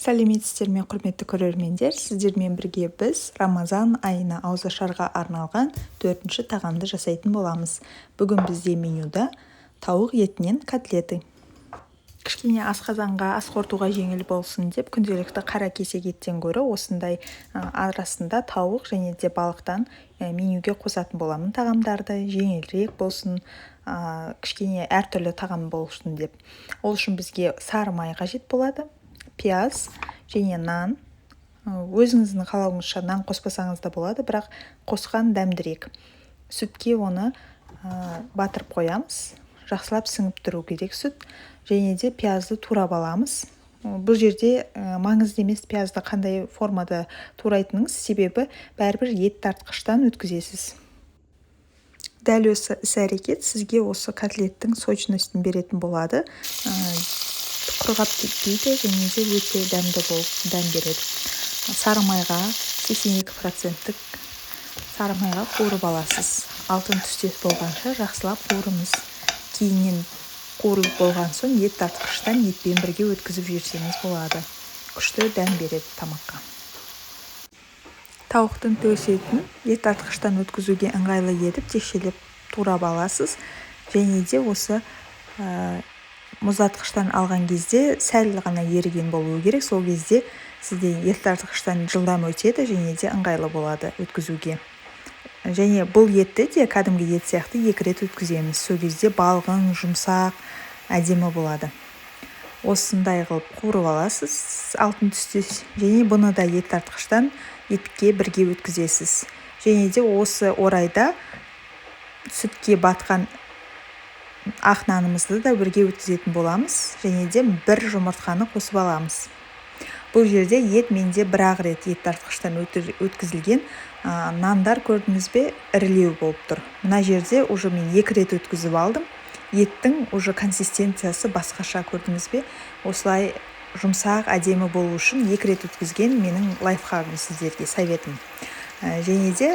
Сәлеметсіздер ме, құрметті көрермендер! Сіздермен бірге біз Рамазан айына ауызашарға арналған төртінші тағамды жасайтын боламыз. Бүгін бізде менюда тауық етінен котлеты. Кішкене асқазанға, ас қорытуға жеңіл болсын деп, күнделікті қара кесек еттен гөрі осындай арасында тауық және де балықтан менюге қосатын боламын тағамдарды, жеңілірек болсын, кішкене әртүрлі тағам болсын деп. Ол үшін бізге сары май қажет болады, пияз және нан. Өзіңіздің қалауыңызша нан қоспасаңыз да болады, бірақ қосқан дәмдірек. Сүтке оны батырып қоямыз, жақсылап сіңіп тұру керек сүт. Және де пиязды турап аламыз. Бұл жерде маңызды емес пиязды қандай формада турайтыныңыз, себебі бәрібір ет тартқыштан өткізесіз. Дәл осы іс-әрекет сізге осы котлеттің сочность ін беретін болады, құрғап кетпейді және де өте дәмді болып дәм береді. Сары майға, 82 проценттік сары майға қуырып аласыз. Алтын түстес болғанша жақсылап қуырыңыз. Кейіннен қуырылып болған соң ет тартқыштан етпен бірге өткізіп жіберсеңіз болады, күшті дәм береді тамаққа. Тауықтың төс етін ет тартқыштан өткізуге ыңғайлы етіп текшелеп турап аласыз. Және де осы мұздатқыштан алған кезде сәл ғана еріген болуы керек. Сол кезде сізде ет тартқыштан жылдам өтеді және де ыңғайлы болады өткізуге. Және бұл етті де кәдімгі ет сияқты екі рет өткіземіз. Сол кезде балғын, жұмсақ, әдемі болады. Осындай қылып қуырып аласыз алтын түстес және бұны да ет тартқыштан етке бірге өткізесіз. Және де осы орайда сүтке батқан ақ нанымызды да бірге өткізетін боламыз. Және де бір жұмыртқаны қосып аламыз. Бұл жерде ет менде бір-ақ рет ет тартқыштан өткізілген. Нандар, көрдіңіз бе, ірілеу болып тұр. Мына жерде уже мен екі рет өткізіп алдым. Еттің уже консистенциясы басқаша, көрдіңіз бе? Осылай жұмсақ, әдемі болу үшін екі рет өткізген менің лайфхагым, сіздерге совет ім. Және де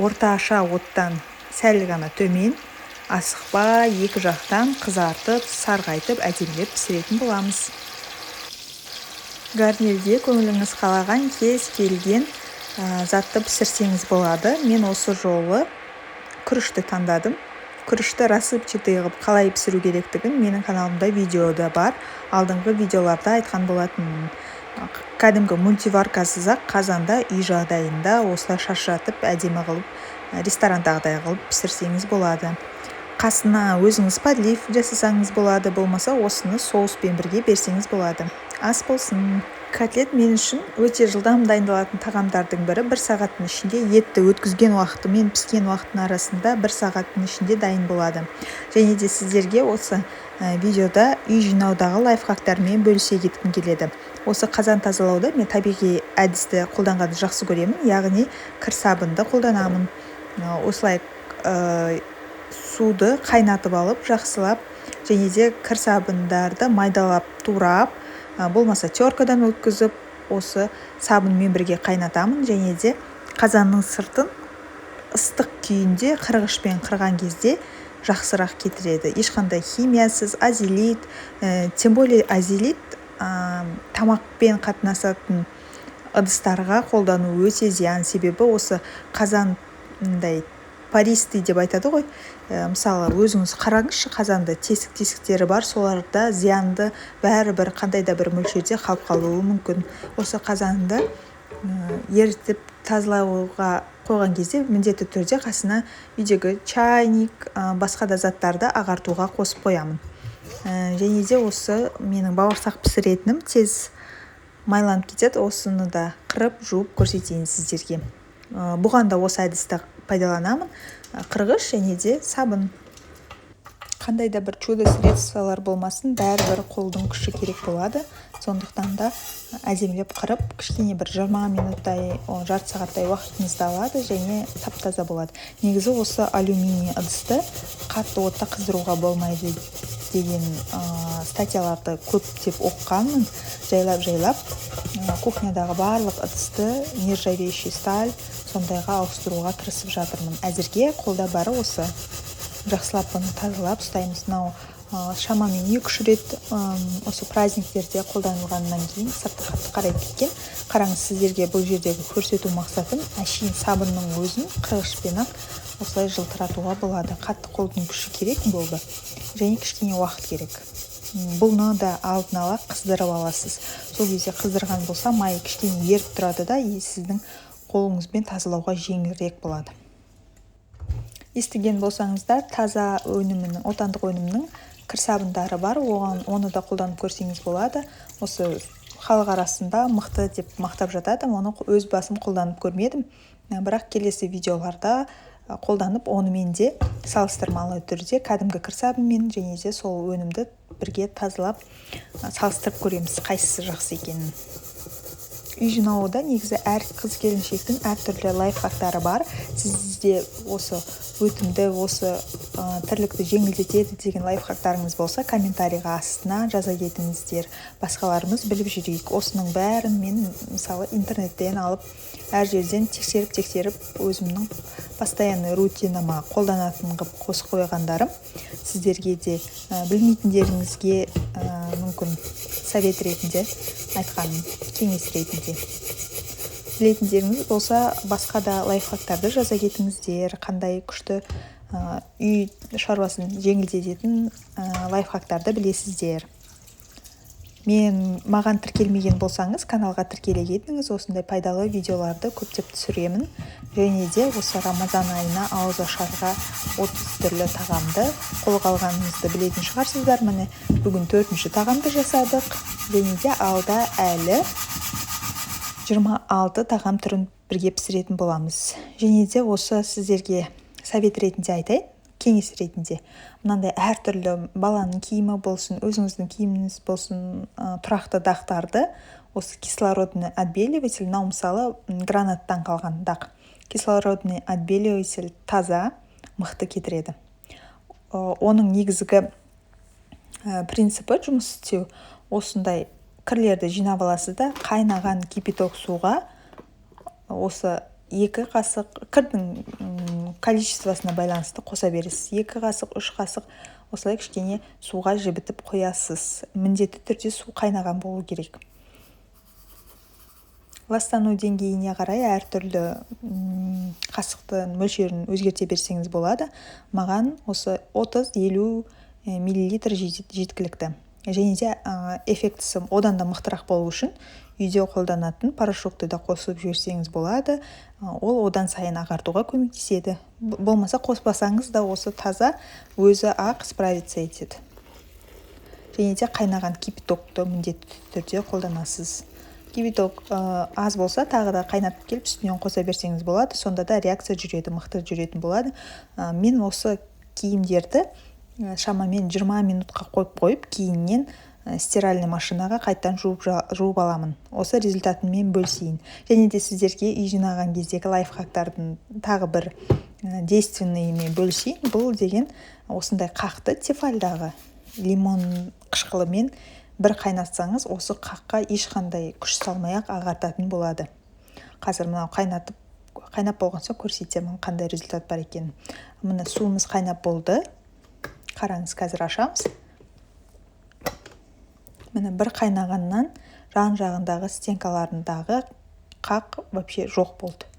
орташа оттан сәл ғана төмен, асықпай, екі жақтан қызартып, сарғайтып, әдемілеп пісіретін боламыз. Гарнирге көңіліңіз қалаған кез келген затты пісірсеңіз болады. Мен осы жолы күрішті таңдадым. Күрішті рассыпчатый қылып қалай пісіру керектігін менің каналымда видеода бар, алдыңғы видеоларда айтқан болатынмын. Кәдімгі мультиварка сыз ақ қазанда, үй жағдайында осылай шашыратып, әдемі қылып, ресторандағыдай қылып пісірсеңіз болады. Қасына өзіңіз подлив жасасаңыз болады, болмаса осыны соуспен бірге берсеңіз болады. Ас болсын! Котлет мен үшін өте жылдам дайындалатын тағамдардың бірі. Бір сағаттың ішінде, етті өткізген уақыты мен піскен уақыттың арасында бір сағаттың ішінде дайын болады. Және де сіздерге осы видеода үй жинаудағы лайфхактармен бөлісе кеткім келеді. Осы қазан тазалауда мен табиғи әдісті қолданғанды жақсы көремін, яғни кір сабынды қолданамын. Осылай суды қайнатып алып жақсылап және де кір сабындарды майдалап турап, болмаса терка дан өткізіп, осы сабынмен бірге қайнатамын. Және де қазанның сыртын ыстық күйінде қырғышпен қырған кезде жақсырақ кетіреді. Ешқандай химиясыз, азелит, тем более азелит тамақпен қатынасатын ыдыстарға қолдану өте зиян, себебі осы қазандай пористый деп айтады ғой. Мысалы, өзіңіз қараңызшы, қазанда тесік тесіктері бар, соларда зиянды бәрібір қандай да бір мөлшерде қалып қалуы мүмкін. Осы қазанды ерітіп тазалауға қойған кезде міндетті түрде қасына үйдегі чайник, басқа да заттарды ағартуға қосып қоямын. Және де осы менің бауырсақ пісіретінім тез майланып кетеді. Осыны да қырып, жуып көрсетейін сіздерге. Бұған да осы әдісті пайдаланамын: қырғыш және де сабын. Қандай да бір чудо средство лар болмасын, бәрібір қолдың күші керек болады. Сондықтан да әдемілеп қырып, кішкене бір 20 минуттай, жарты сағаттай уақытыңызды алады және тап таза болады. Негізі осы алюминий ыдысты қатты отта қыздыруға болмайды деген статьяларды көптеп оқығанмын. Жайлап жайлап кухнядағы барлық ыдысты нержавеющий сталь, сондайға ауыстыруға тырысып жатырмын. Әзірге қолда бары осы. Жақсылап бұны тазалап ұстаймыз. Мынау Шамамен 2-3 рет осы праздниктерде қолданылғаннан кейін сырты қатты қарайып кеткен. Қараңыз, сіздерге бұл жердегі көрсету мақсатым, әшейін сабынның өзін қырғышпен-ақ осылай жылтыратуға болады. Қатты қолдың күші керек болды және кішкене уақыт керек. Бұны да алдын ала қыздырып аласыз. Сол кезде қыздырған болса, майы кішкене еріп тұрады да, и сіздің қолыңызбен тазалауға жеңілірек болады. Естіген болсаңыздар, Таза өнімінің, отандық өнімнің кір сабындары бар, оған оны да қолданып көрсеңіз болады. Осы халық арасында мықты деп мақтап жатады. Оны өз басым қолданып көрмедім, бірақ келесі видеоларда қолданып, онымен де салыстырмалы түрде кәдімгі кір сабынмен және де сол өнімді бірге тазалап, салыстырып көреміз, қайсысы жақсы екенін. Үй жинауда негізі әр қыз келіншектің әртүрлі лайфхактары бар. Сізде осы өтімді, осы тірлікті жеңілдетеді деген лайфхактарыңыз болса, комментарийға астына жаза кетіңіздер, басқаларымыз біліп жүрейік. Осының бәрін мен, мысалы, интернеттен алып, әр жерден тексеріп тексеріп, өзімнің постоянный рутинама қолданатын қылып қосып қойғандарым. Сіздерге де, білмейтіндеріңізге, мүмкін совет ретінде айтқаным, кеңес ретінде. Білетіндеріңіз болса, басқа да лайфхактарды жаза кетіңіздер, қандай күшті үй шаруасын жеңілдететін лайфхактарды білесіздер. Мен маған тіркелмеген болсаңыз, каналға тіркеле кетіңіз. Осындай пайдалы видеоларды көптеп түсіремін. Және де осы Рамазан айына ауыз ашарға 30 түрлі тағамды қолға алғанымызды білетін шығарсыздар. Міне, бүгін төртінші тағамды жасадық және де алда әлі 26 тағам түрін бірге пісіретін боламыз. Және де осы сіздерге совет ретінде айтайын, кеңес ретінде: мынандай әртүрлі баланың киімі болсын, өзіңіздің киіміңіз болсын, тұрақты дақтарды осы кислородный отбеливатель, мынау, мысалы, гранаттан қалған дақ, кислородный отбеливатель Таза мықты кетіреді. Оның негізгі принципі жұмыс істеу: осындай кірлерді жинап аласыз да, қайнаған кипяток суға осы 2 қасық, кірдің количествосына байланысты қоса бересіз, 2 қасық, 3 қасық, осылай кішкене суға жібітіп қоясыз. Міндетті түрде су қайнаған болу керек. Ластану деңгейіне қарай әртүрлі қасықтың мөлшерін өзгерте берсеңіз болады. Маған осы 30-50 миллилитр жеткілікті. Және де эффектісі одан да мықтырақ болу үшін үйде қолданатын порошокты да қосып жіберсеңіз болады. Ол одан сайын ағартуға көмектеседі. Болмаса, қоспасаңыз да, осы Таза өзі ақ справиться етеді. Және де қайнаған кипятокты міндетті түрде қолданасыз. Кипяток аз болса, тағы да қайнатып келіп, үстінен қоса берсеңіз болады. Сонда да реакция жүреді, мықты жүретін болады. Мен осы киімдерді шамамен 20 минутқа қойып қойып, кейіннен стиральный машинаға қайтадан жуып аламын. Осы результатыммен бөлісейін. Және де сіздерге үй жинаған кездегі лайфхактардың тағы бір действенныймен бөлісейін. Бұл деген осындай қақты Тефальдағы лимон қышқылымен бір қайнатсаңыз, осы қаққа ешқандай күш салмай ақ ағартатын болады. Қазір мынау қайнатып, қайнап болған соң көрсетемін, қандай результат бар екенін. Міне, суымыз қайнап болды. Қараңыз, қазір ашамыз. Міне, бір қайнағаннан жан жағындағы стенкаларындағы қақ вообще жоқ болды.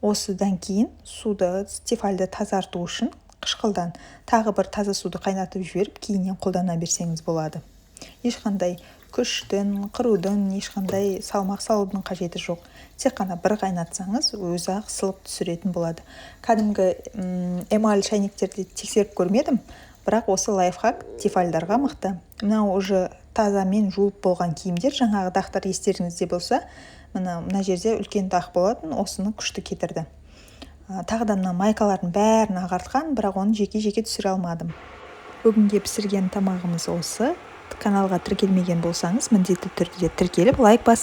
Осыдан кейін суды, Тефальді тазарту үшін қышқылдан тағы бір таза суды қайнатып жіберіп, кейіннен қолдана берсеңіз болады. Ешқандай күштің, қырудың, ешқандай салмақ салудың қажеті жоқ. Тек қана бір қайнатсаңыз, өзі ақ сылып түсіретін болады. Кәдімгі эмаль шайнектерді тексеріп көрмедім, бірақ осы лайфхак Тефальдарға мықты. Мынау уже Тазамен жуылып болған киімдер. Жаңағы дақтар естеріңізде болса, мына мына жерде үлкен дақ болатын, осыны күшті кетірді. Тағы да мына майкалардың бәрін ағартқан, бірақ оны жеке жеке түсіре алмадым. Бүгінге пісірген тамағымыз осы. Каналға тіркелмеген болсаңыз, міндетті түрде тіркеліп, лайк басып.